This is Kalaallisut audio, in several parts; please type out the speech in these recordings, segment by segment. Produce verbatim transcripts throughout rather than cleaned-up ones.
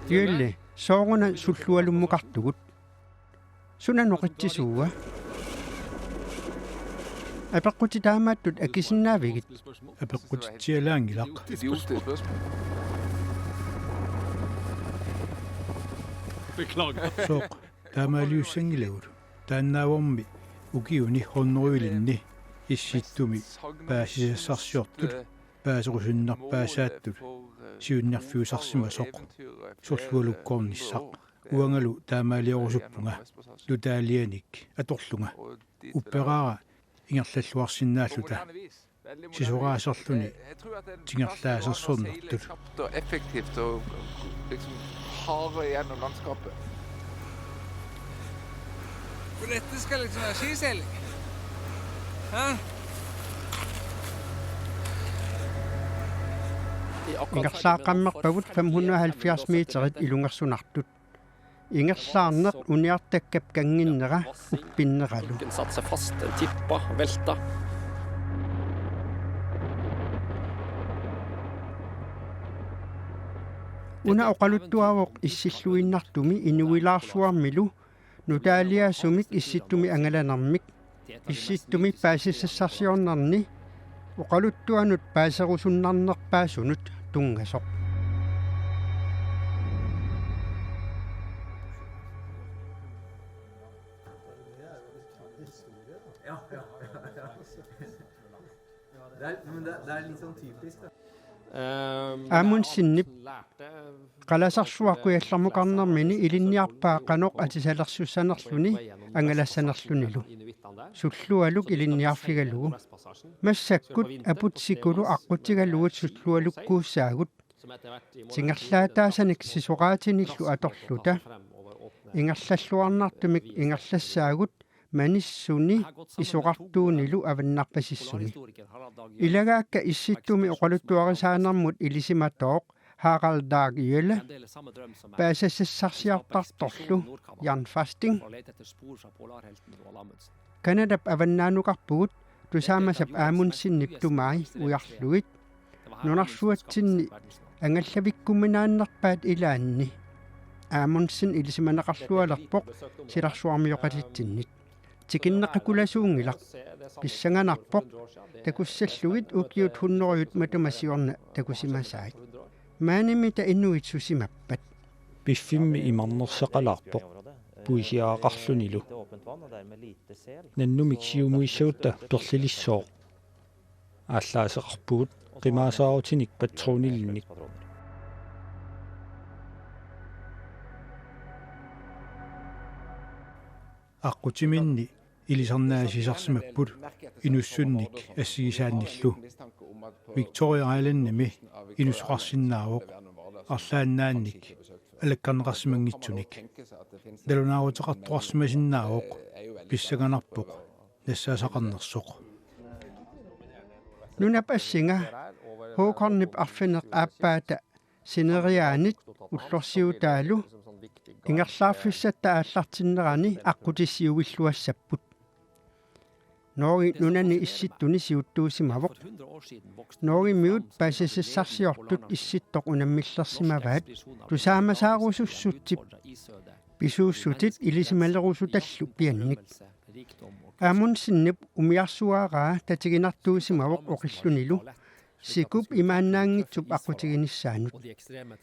Jølle, sooruna sullualummukartugut? Suna noqitsisuua? Apeqqutit taamaattut akisinnaavigit? Apeqqutitsialaanngilaq. Sooq, taamaaliussanngilagut. Taannaavormi ukiuni hundredelinni Issittumi paasisassarsiortut paaserusunnerpaasaattut siunnerfiusarsimasoq sullualukkoornissaq. Uangalu taamaaliorusuppara nutaalianik atorlunga. Upperaara ingerlalluarsinnaalluta. Sisoraaserluni tingerlaasersornertut. Effektivt og liksom hardere gjennom landskapet. For dette skal liksom være skiseiling. Hæ? Ingerlaaqqammerpagut femhundrede og halvfjerds meterit ilungersunartut. Ingerlaarneq uniartakkap kannginnera uppinneralu. Satte seg fast, den tippa, velta. Una oqaluttuavoq issilluinnartumi inuilaarsuarmilu nutaaliaasumik Issittumi angalanermik, Issittumi paasisassarsiornerni oqaluttuanut paaserusunnarnerpaasunut tunngasoq. Amundsenip qalasarsuaq kujallermukarnermini ilinniarpaa qanoq atisalersussanerluni angalassanerlunilu. Sullualuk ilinniarfigalugu. Massakkut aput sikulu aqqutigalugit sullualukkuussaagut. Tingerlaataasanik sisoraatinillu atorluta ingerlalluarnartumik ingerlassaagut manissuni isorartuunilu avannarpasissumi. Ilagaakka Issittumi oqaluttuarisaanermut ilisimatooq Harald Dag Jølle, paasisassarsiortartorlu Jan Fasting. Canadap avannaanukarpugut Tusaamasap Amundsenip tumai ujarlugit. Nunarsuatsinni angallavikkuminaannerpaat ilaanni Amundsen ilisimaneqarlualerpoq silarsuarmioqatitsinnit. Tikinneqakulasuunngilaq. Pissanganarpoq takussallugit ukiut hunnorujut matuma siorna takusimasaat. Maanimita inuit susimappat? Piffimmi imarnersaqalaarpoq puisiaraqarlunilu. Nannumik siumuissagutta perlilissooq. Aallaaseqarpugut qimaasaarutinik patronilinnik. Aqqutiminni ilisarnaasisarsimapput inussunnik assigisaannillu. Victoria Islandimi inuusoqarsinnaavoq arlaannaannik alakkarneqarsimanngitsunik. Nalunaaruteqartoqarsimasinnaavoq pissanganarpoq nassaasaqarnersoq. Nunap assinga Håkonip arfineq-aappaata sineriaanit ullorsiutaalu ingerlaarfissatta aallartinnerani aqqutissiuilluassapput. Norge nunani Issittuni siuttuusimavoq. Norgemiut paasisassarsiortut Issittoq unammillersimavaat tusaamasaarusussutsip pisuussutit ilisimalerusutaallu piannik. Amundsenip umiarsuaraa tatiginartuusimavoq oqillunilu sikup imaannaanngitsup aqqutiginissaanut.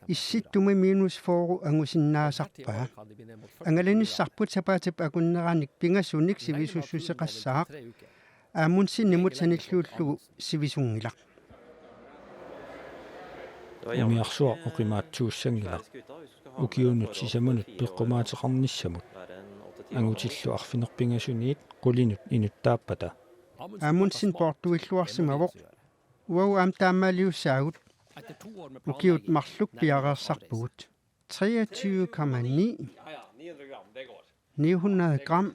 Issittumi minus fyrre angusinnaasarpaa. Angalanissarput sapaatip akunneranik pingasunik sivisussuseqassaaq. Amundsenimut sanilliullugu sivisunngilaq. Umiarsuaq oqimaatsuussanngilaq. Ukiunut sisamanut peqqumaateqarnissamut. Angutillu arfineq-pingasuniit qulinut inuttaappata. Amundsen poortuilluarsimavoq. Uagut aamma taamaaliussaagut. Ukiut marluk piareersarpugut. Treogtyve komma ni. Ni hundrede gram.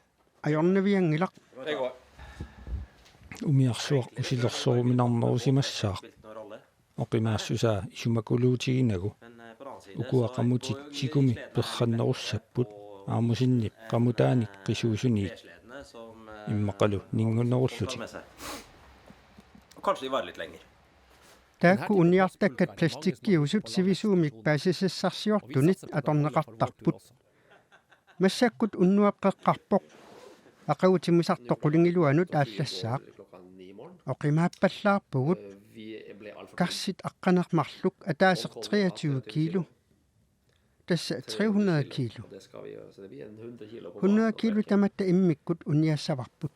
Ajornavianngilaq. Oqimaassusaa isumakuluutiginagu. Ukua qamutit sikumi perrannerussapput Amundsenip qamutaanik qisuusuniit. Immaqalu ninngunnerullutik. Taakku uniartakkat plastikkiusut sivisuumik paasisassarsiortunit atorneqartarput. Massakkut unnuap qeqqarpoq. Aqagu timmisartoq qulingiluanut aallassaaq. Oqimaappallaarpugut. Karsit aqqaneq-marluk, ataaseq treogtyve kilo. Tassa tre hundrede kilo. Hundrede kilo tamatta immikkut uniassavarput.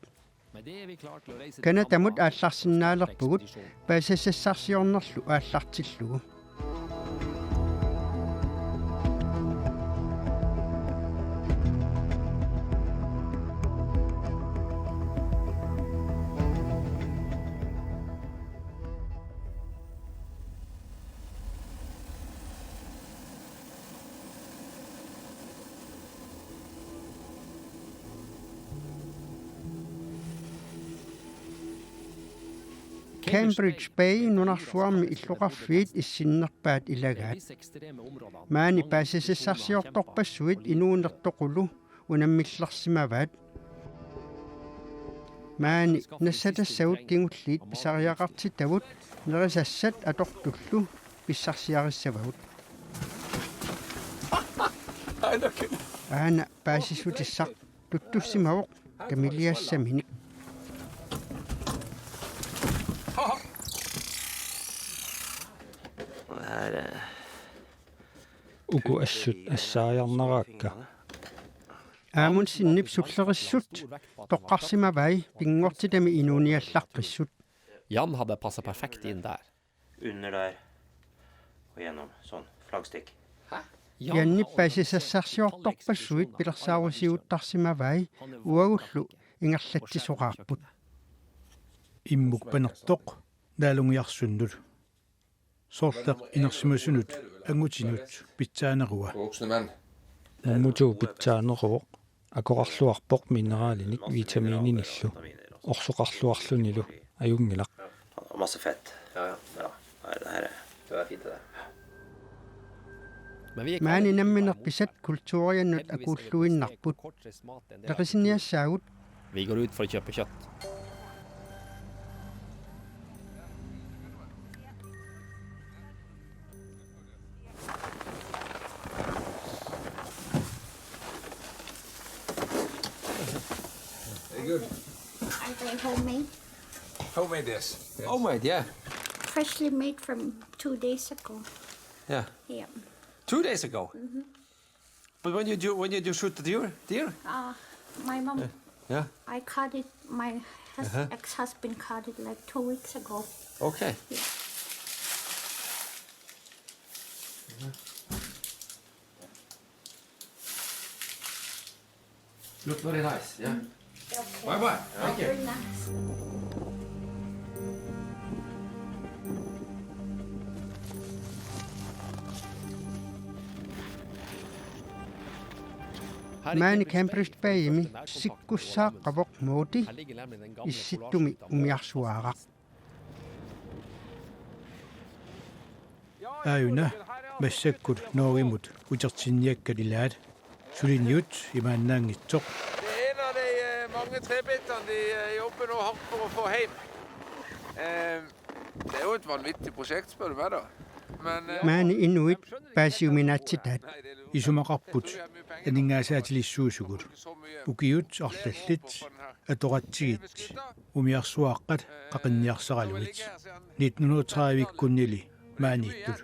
Canadamut aallarsinnaalerpugut, paasisassarsiornerlu aallartillugu. Cambridge Bay nunarsuarmi illoqarfiit issinnerpaat ilagaat. Maani paasisassarsiortorpassuit inuunertoqulu unammillersimavaat. Maani nassatassavut kingulliit pisariaqartitavut nerisassat atortullu pissarsiarissavagut. Aana paasissutissaq tuttussimavoq kamiliassaminik. Uku assut assaajarneraakka. Amundsenip sullerissut toqqarsimavai pinngortitami inuuniallaqqissut. Jan hade passat perfekt in där. Under der og gjennom. Sånn. Flaggstikk. Hæ? Jan? Janip paasisassarsiortorpassuit pilersaarusiuttarsimavai, uagullu ingerlatsisoqaarput. Immuk panertoq naalungiarsunnut. Soorleq inersimasunut angutinut pitsaanerua. Voksne menn. Mummutuup pitsaaneruvoq, akorarluarpoq mineralinik vitamininillu, orsoqarluarlunilu ajunngilaq. Og masse fett. Ja, ja. Ja. Nei, det her er Det var fint, det der. Maani nammineq pisat kulturiannut akuulluinnarput. Nerisiniassaagut. Vi går ut for å kjøpe kjøtt. Are they homemade? Homemade, yes. Yes. Homemade, yeah. Freshly made from two days ago. Yeah. Yeah. Two days ago? Mm-hmm. But when you do, when you do shoot the deer, deer? Uh, my mom, Yeah. Yeah. I caught it, my hus-, Uh-huh. ex-husband caught it like two weeks ago. Okay. Yeah. Look very nice, yeah. Mm. Okay. Bye bye. Thank you. Very nice. Maani Cambridge Bayimi sikkussaaqqavoq Maudi, issittumi umiarsuaaraq. Aajuna massakkut Norgemut utertinniakkat ilaat, suliniut imaannaanngitsoq. Det er en af de øh, mange trebitterne, de øh, jobber nå hardt for å få hjem. Øh, det er jo et vanvittig prosjekt, spør du meg, da. Men, øh, Maani inuit paasiuminaatsitaat. Isumaqarput aningaasaatilissuusugut. Ukiut arlallit atoratsigit umiarsuaaqqat qaqinniarsaralugit. Nitten hundrede tredive-kkunnili maaniittut.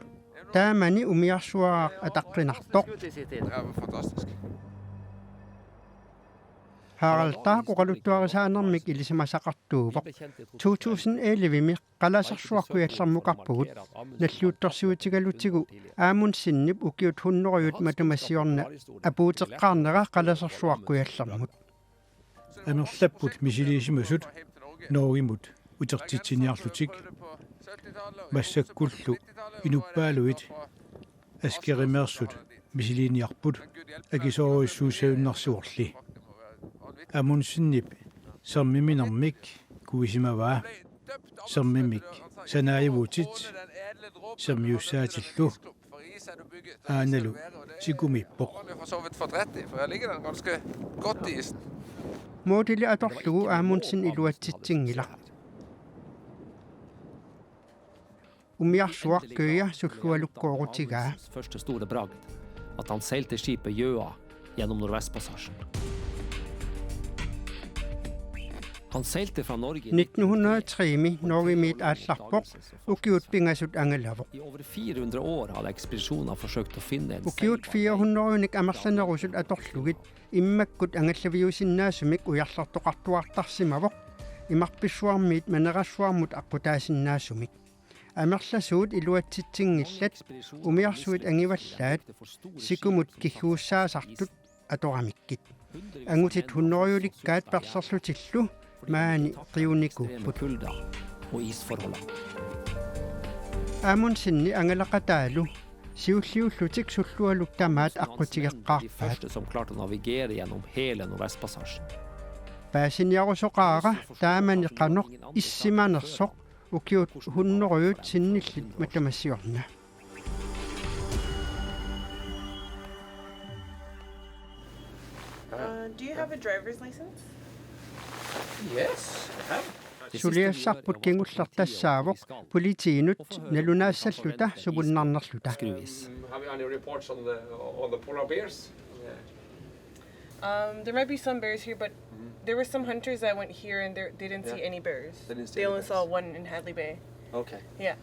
Taamani umiarsuaaraq ataqqinartoq. Det var fantastisk. Harald Daak oqaluttuarisaanermik ilisimasaqartuuvoq. To tusind elleve-mi Qalasersuaq Kujallermukarpugut, nalliuttorsiutigalugu Amundsenip ukiut hundredet matuma siorna apuuteqqaarnera Qalasersuaq Kujallermut. Amerlapput misiliisimasut Norgemut utertitsiniarlutik. Massakkullu inuppaaluit Askerimeersut misiliiniarput akisoorujussuussajunnaarsivorli. Amundsenip sermiminermik kuisimavaa. Sermimik sanaajuvutit sermiussaatillu. Aanalu sikumiippoq. Maudili atorlugu Amundsen iluatsitsinngilaq. Umiarsuaq Køya sullualukkoorutigaa. Første store bragd, at han seilte skipet Gjøa gjennom Nordvestpassasjen. Han seilte fra Norge i Nitten hundrede og tre-mi Norgemiit aallarpoq, ukiut pingasut angalavoq. I over fire hundre år hadde ekspedisjoner forsøkt å finne en Ukiut seilbar vei. fire hundrede-nik amerlanerusut atorlugit immakkut angallaviusinnaasumik ujarlertoqartuartarsimavoq, imarpissuarmiit manerassuarmut aqqutaasinnaasumik. Amerlasuut iluatsitsinngillat, umiarsuit angivallaat, sikumut kigguussaasartut atoramikkit. Angutit hundrede-likkaat perlerlutillu maani qiunikuupput. Kulda og isforholdene. Amundsenip angalaqataalu siulliullutik sullualuk tamaat De aqqutigeqqaarpaat. første som klarte å navigere gjennom hele Nordvestpassasjen. Paasiniarusoqaara taamani qanoq issimanersoq ukiut hundredet sinnillit matuma siorna. Uh, do you have a driver's license? Yes, I have. Suliassarput kingulleq tassaavoq politiinut nalunaassalluta suunnarnerluta. Skruis. Um, have you any reports on the on the polar bears? Yeah. Um, there might be some bears here, but there were some hunters that went here and there, they didn't see Yeah. any bears. They didn't see They any only bears. Saw one in Hadley Bay. Okay. Yeah.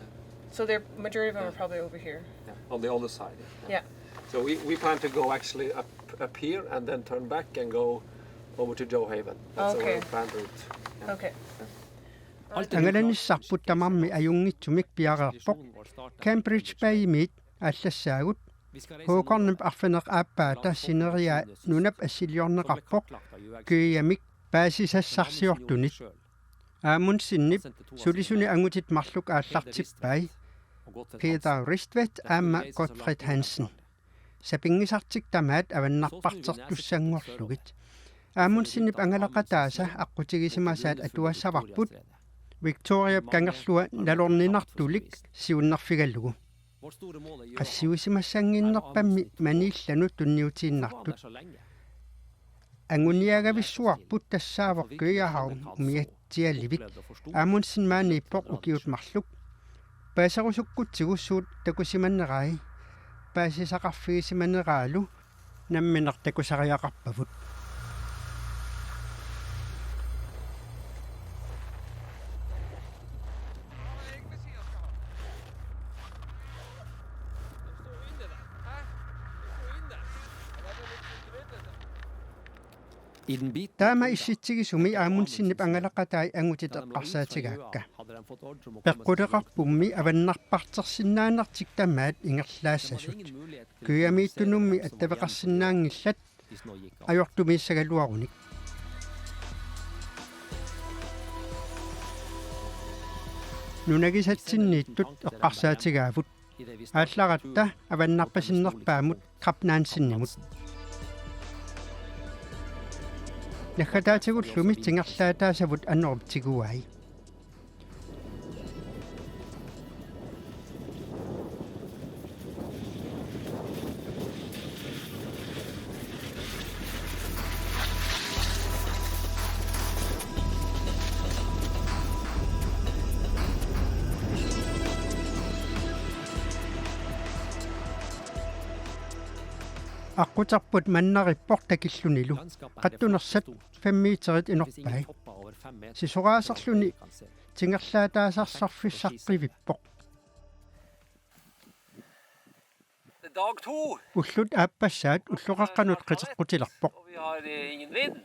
So they're majority of them are probably over here. Yeah. On the other side. Yeah. Yeah. So we, we plan to go actually up up here and then turn back and go over to Joe Haven. That's Okay. our planned route. Yeah. Okay. Angalanissarput tamarmik ajunngitsumik piareerpoq. Cambridge Baymiit aallassaagut. Håkonip arfineq-aappaata sineriaa nunap assiliorneqarpoq Køyamik paasisassarsiortunit. Amundsenip sulisunik angutit marluk aallartippai Peter Ristvedt aamma Gottfried Hansen. Sapinngisartik tamaat avannarpartertussanngorlugit. Amundsenip angalaqataasa aqqutigisimasaat atuassavarput, Victoriap kangerlua nalorninartulik siunnerfigalugu. Qassiuisimassannginnerpammi maniillanut tunniutiinnartut. Anguniagavissuarput tassaavoq Køya Havn umiatsialivik. Amundsen maaniippoq ukiut marluk. Paaserusukkutsigu suut takusimanerai. Paasisaqarfigisimaneraalu nammineq takusariaqarpavut. Taama issitsigisumi Amundsenip angalaqatai angutit eqqarsaatigaakka. Peqquleqarpummi avannarpartersinnaanertik tamaat ingerlaassasut. Køyamiittunummi attaveqarsinnaanngillat ajortumiissagaluarunik. Nunagisatsinniittut eqqarsaatigaavut. Aallaratta avannarpasinnerpaamut Kap Nansenimut. Naggataatigulluunniit ingerlaataasavut anorip tiguai. Aqquterput mannarippoq takillunilu. Qattunersat fem meterit inorpai. Sisoraaserluni tingerlaataasarsorfissaqqivippoq. Det er dag to, Ullut aappassaat ulloqeqqanut qiteqqutilerpoq. Og vi har eh, ingen vind.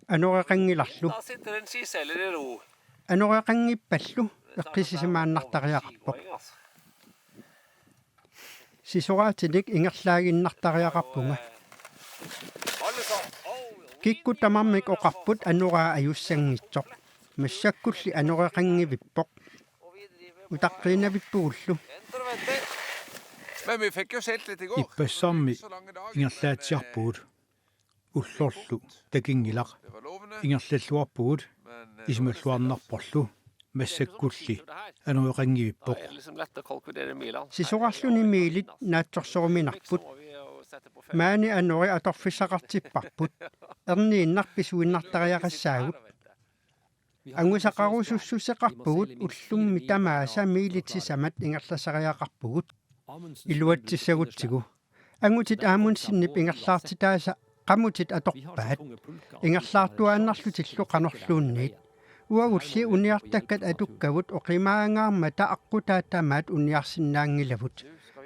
Anoreqanngilarlu. Da sitter en skiseiler i ro. Anoreqanngippallu eqqissisimaannartariaqarpoq. Sisoraatinik ingerlaaginnartariaqarpunga. Kikkut tamarmik oqarput anoraa ajussanngitsoq. Massakkulli anoreqanngivippoq. Utaqqiinnavippugullu. Men vi fikk jo seilt litt i går. Ippassarmi Så lang dag. ingerlaatsiarpugut. Ullorlu takinngilaq. Ingerlalluarpugut. Isumalluarnarporlu. Massakkulli anoreqanngivippoq. Liksom lett å kalkulere milene. Sisorarluni miilit naatsorsoruminarput. Maani anori atorfissaqartipparput. Erniinnaq pisuinnartariaqassaagut. Angusaqarusussuseqarpugut, ullummi tamaasa miilit sisamat ingerlasariaqarpugut. Iluatsissagutsigu. Angutit Amundsenip ingerlaartitaasa qamutit atorpaat. Ingerlaartuaannarlutillu qanorluunniit. Uagulli uniartakkat atukkavut oqimaangaarmata aqqutaa tamaat uniarsinnaanngilavut.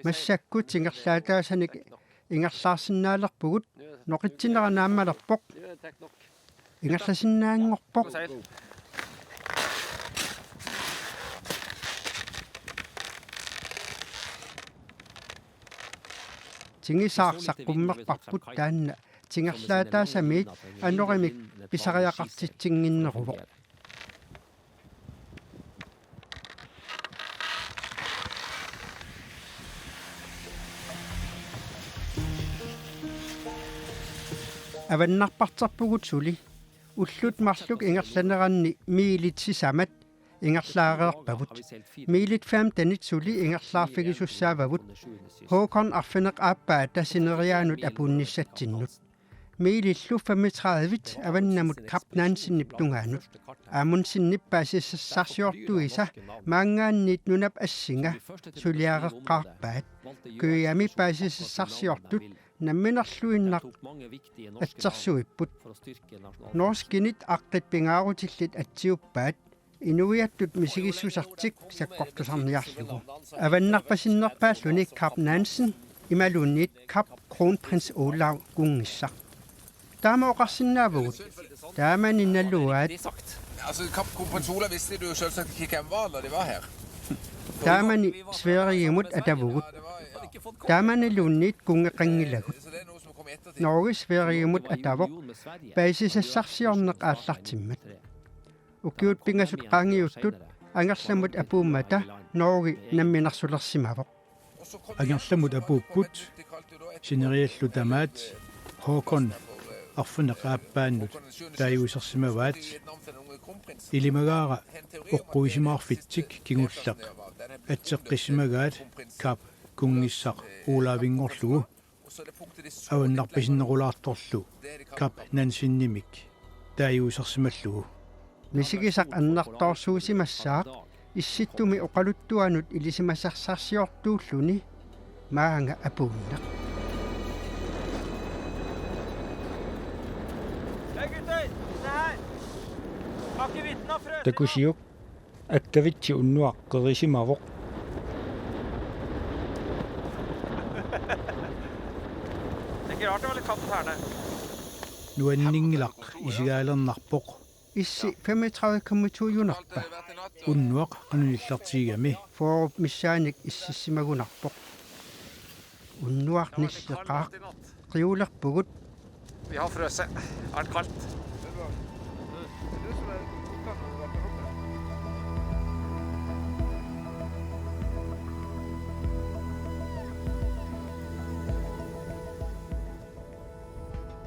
Massakkut ingerlaataasanik ingerlaarsinnaalerpugut, noqitsinera naammalerpoq. Ingerlasinnaanngorpoq. Tingisaaq saqqummerparput taanna tingerlaataasamiit anorimik pisariaqartitsinnginneruvoq. Avannarparterpugut suli. Ullut marluk ingerlaneranni miilit sisamat ingerlaareerpavut. Miilit femtenit suli ingerlaarfigisussaavavut. Håkon arfineq-aappaata sineriaanut apuunnissatsinnut. Miilillu femogtredive avannamut Kap Nansenip tungaanut. Amundsenip paasisassarsiortuisa maanngaanniit nunap assinga suliareqqaarpaat. Kujami paasisassarsiortut namminerluinnaq atsersuipput. Norskinit aqqit pingaarutillit atsiuppaat inuiattut misigissusertik sakkortusarniarlugu. Avannarpasinnerpaalluni Kap Nansen imaluunniit Kap Kronprins Olav Kunngissaq. Taama oqarsinnaavugut. Taamani naluaat. Altså, Kap Kronprins Olav visste du selvsagt ikke hvem var da de var her. Taamani Sverigimut atavugut. Taamaniluunniit kunngeqanngilagut. Norge Sverigimut atavoq. Paasisassarsiorneq aallartimmat. Ukiut pingasut qaangiuttut Angerlamut apuummata Norge namminersulersimavoq. Angerlamut apuupput, sineriallu tamaat Håkon arfineq-aappaannut taaguusersimavaat. Ilimagaara oqquisimaarfitsik kingulleq atseqqissimagaat Kap Kunngissaq Olavinngorlugu. Avannarpasinnerulaartorlu Kap Nansenimik taaguusersimallugu. Misigisaq annertoorsuusimassaaq issittumi oqaluttuanut ilisimasassarsiortuulluni maanga apuunneq. Takusiuk, akkavitsi unnuaq qerisimavoq. Nuanninngilaq, isigaalernarpoq. Issi femogtredive komma to-junerpa? Unnuaq qanoq nillertigigami? Fyrrep missaannik ississimagunarpoq. Unnuaq nilleqaaq. Qiulerpugut. Vi har frøset. Er det kaldt?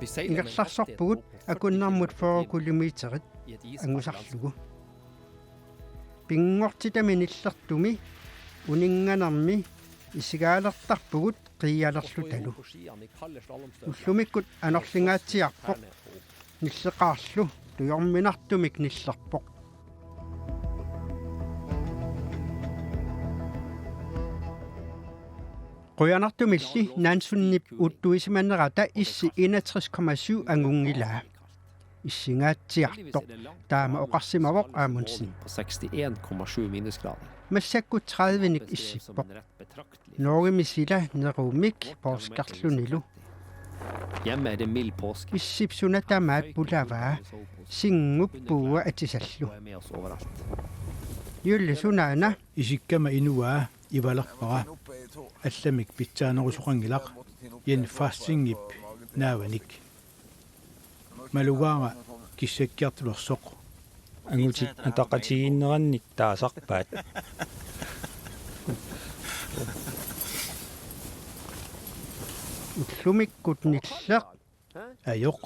Ingerlarsorpugut akunnermut fyrre kilometerit angusarlugu. Pinngortitami nillertumi uninnganermi isigaalertarpugut qiialerlutalu. Ullumikkut anorlingaatsiarpoq. Nilleqaarlu tujorminartumik nillerpoq. Qujanartumilli Nansenip uuttuisimanerata issi enogtres komma syv angunngilaa. Issingaatsiartoq, taama oqarsimavoq Amundsen. Massakkut tredivenik issippoq. Norgemi sila neruumik poorskallunilu. Issip suna tamaat pulavaa, singup puua atisallu. Jylli sunaana? Isikkama inuaa ivalerpara. Allamik pitsaanerusoqanngilaq. Jens Fastingip naavanik. Malugaara kissakkiartulersoq. Angutit ataqatigiinnerannik taasarpaat. Ullumikkut nilleq. Ajoq.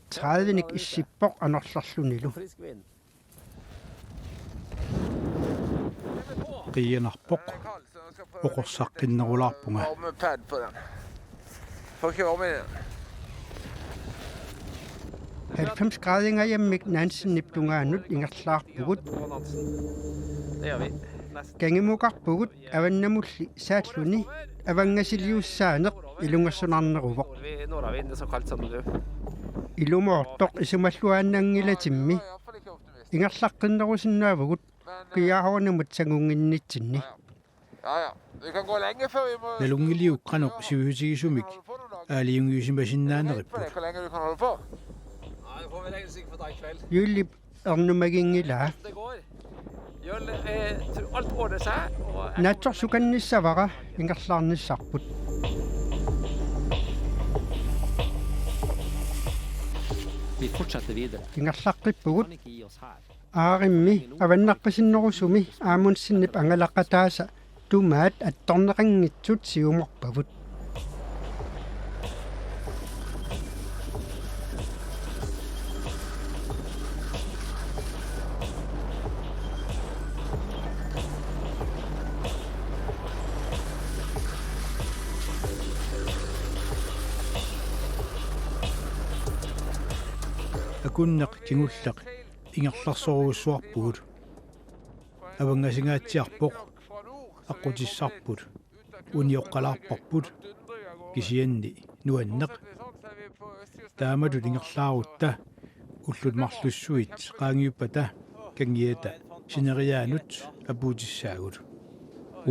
Tredivenik issippoq anorlerlunilu. Qiianarpoq. Oqorsaqqinnerulaarpunga. Med pad på den. Får ikke varme i den. Halvfems graadingajammik Nansenip tungaanut ingerlaarpugut. Kangimukarpugut avannamulli saalluni avanngasiliussaaneq ilungersunarneruvoq. Ilumoortoq isumalluaannanngilatimmi ingerlaqqinnerusinnaavugut Qiahoornamut sangunnginnitsinni. Nalunngiliuk qanoq sivisutigisumik aalajangiusimasinnaaneripput. Jyllip ernumaginngilaa. Naatsorsukanniassavara ingerlaarnissarput. Ingerlaqqippugut. Aarimmi avannarpasinnerusumi Amundsenip angalaqataasa tumaat attorneqanngitsut siumorpavut. Akunneq kingulleq ingerlasorujussuarpugut. Avanngasingaatsiarpoq, aqqutissarput, unioqqalaarparput, kisianni nuanneq. Taamatut ingerlaarutta ullut marlussuit qaangiuppata kangiata sineriaanut apuutissaagut.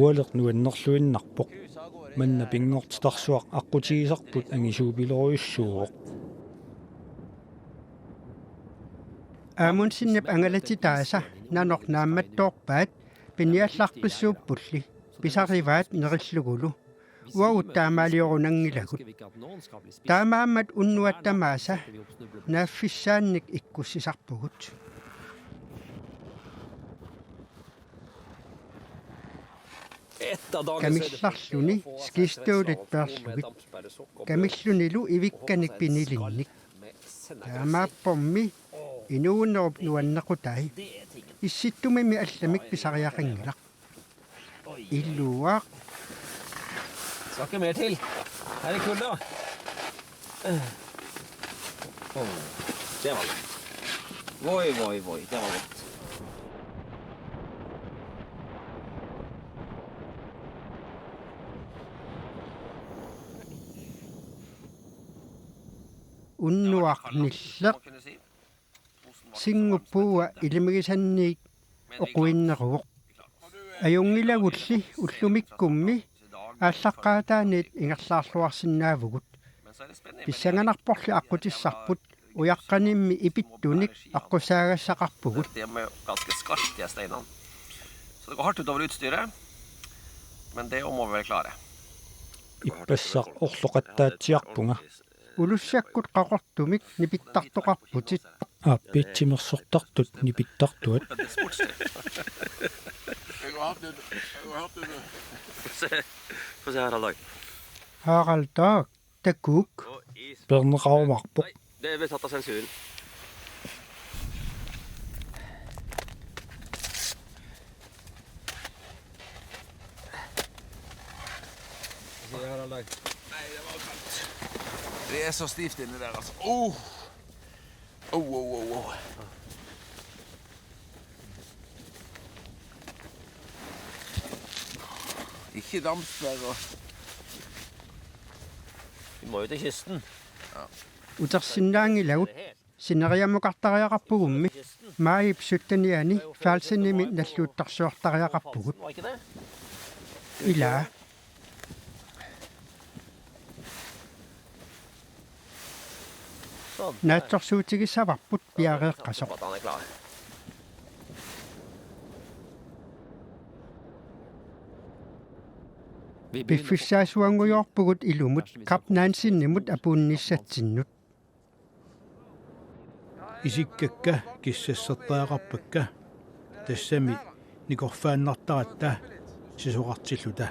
Ualeq nuannerluinnarpoq. Manna pinngortitarsuaq aqqutigisarput angisuupilerujussuuvoq. Amundsenip angalatitaasa nanoq naammattoorpaat piniallaqqissuuppulli pisarivaat nerillugulu. Uagut taamaaliorunanngilagut. Taamaammat unnuat tamaasa naaffissaannik ikkussisarpugut. Kamillarluni skistøvlit peerlugit. Kamillunilu ivikkanik pinilinnik. Taamaappormi inuunerup nuannequtai. Issittumimi allamik pisariaqanngilaq. Illuaq. Skal ikke mer til. Er det kult, da? Åh, det var godt. Voi, voi, voi, det var godt. Unnuaq nilleq. Singup puua ilimigisanniit oqinneruvoq. Ajunngilagulli ullumikkummi aallaqqaataaniit ingerlaarluarsinnaavugut. Pissanganarporli aqqutissarput ujaqqanimmi ipittunik aqqusaagassaqarpugut. Det er jo ganske skarpt, de steinene. Så det går hardt utover utstyret, men det må vi vel klare. Ippassaq orloqattaatsiarpunga. Ulussakkut qaqortumik nipittartoqarputit. Aappiit timersortartut nipittartuat. Få se, få se her, Harald Dag. Harald Dag, takuuk. Peerneqarumaarpoq. Det er blitt tatt av sensuren. Nei, det var kaldt. Det er så stivt inni der, altså. Oh! Oh, oh, oh, oh. Ikke damp der, og vi må jo til kysten. Utersinnaanngilagut sineriammukartariaqarpugummi maajip syttenianni Falsenimi nalluuttarsuartariaqarpugut. Ilaa. Naatsorsuutigissavarput piareeqqasoq. Piffissaasuanngujoorpugut ilumut Kap Nansenimut apuunnissatsinnut. Isikkakka kissassertariaqarpakka, tassami nikorfaannartaratta sisorartilluta.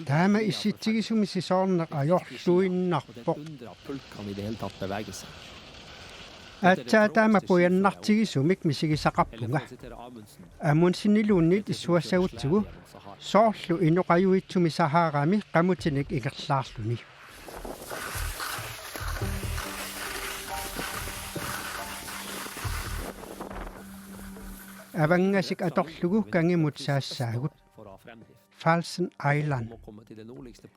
Taama issitsigisumi sisoorneq ajorluinnarpoq. Aatsaat taama pujannartigisumik misigisaqarpunga. Amundseniluunniit issuassagutsigu, soorlu inoqajuitsumi Saharami qamutinik ingerlaarluni. Avanngasik atorlugu kangimut saassaagut. Falsen Island.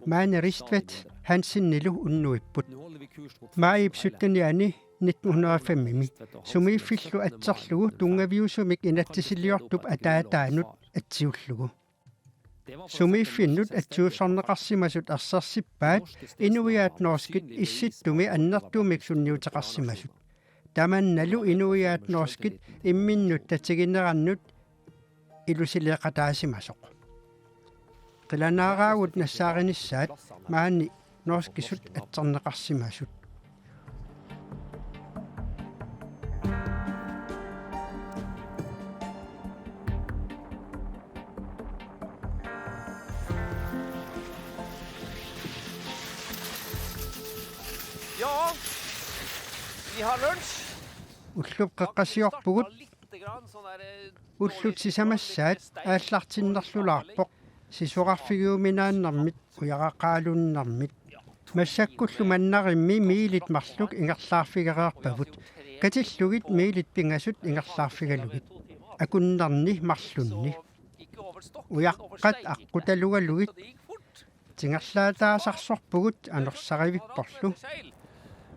Maani Ristvedt Hansenilu unnuipput. Maajip syttenianni nitten hundrede og fem-imi sumiiffillu atserlugu tunngaviusumik inatsisiliortup ataataanut atsiullugu. Sumiiffinnut atsiussorneqarsimasut ersersippaat inuiaat norskit Issittumi annertuumik sunniuteqarsimasut. Tamannalu inuiaat norskit imminnut tatiginerannut ilusileeqataasimasoq. Qilanaaraagut nassaarinissaat maani norskisut atserneqarsimasut. Ja, vi har lunsj. Ullup qeqqasiorpugut. Ullut sisamassaat aallartinnerlulaarpoq sisorarfigiuminaannermit ujaraqaalunnermit. Massakkullu mannarimmi miilit marluk ingerlaarfigereerpavut. Katillugit miilit pingasut ingerlaarfigalugit. Akunnerni marlunni. Ujaqqat aqqutalugalugit. Tingerlaataasarsorpugut anorsarivipporlu.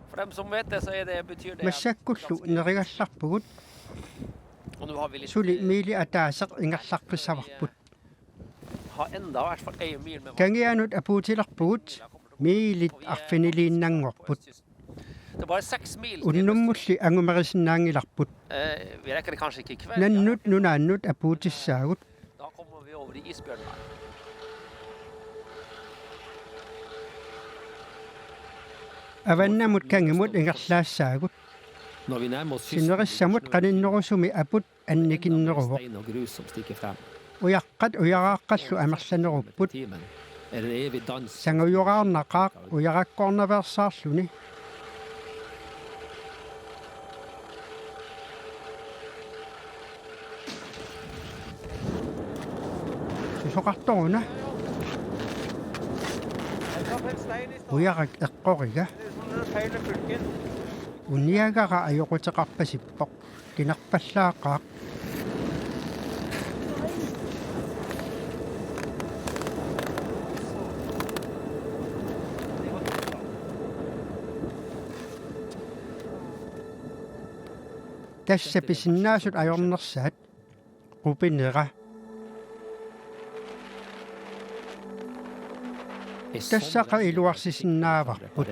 For dem som vet det, så er det, betyr det at Massakkullu nerigallarpugut. Og nå har vi litt, suli eh, miili ataaseq ingerlaqqissavarput. Har enda i hvert fall en mil med vann. Kangianut apuutilerpugut, miilit arfiniliinnanngorput. Det er bare seks mil til. Unnummulli angumerisinnaanngilarput. Eh, vi rekker det kanskje ikke i kveld. Nannut nunaannut apuutissaagut. Da kommer vi over i isbjørnen her. Avannamut kangimut ingerlaassaagut. Når vi nærmer oss kysten, sinerissamut qaninnerusumi aput annikinneruvoq. Stein og grus som stikker frem. Ujaqqat ujaraaqqallu amerlanerupput. Timen. Er en evig dans. Sangujoraarnaqaaq ujarakkoornaveersaarluni. Susoqartoruna. Ujarak eqqoriga. Uniagara ajoquteqarpasippoq. Kinerpallaaqaaq. Tassa pisinnaasut ajornersaat qupinera. Tassaqa iluarsisinnaavarput.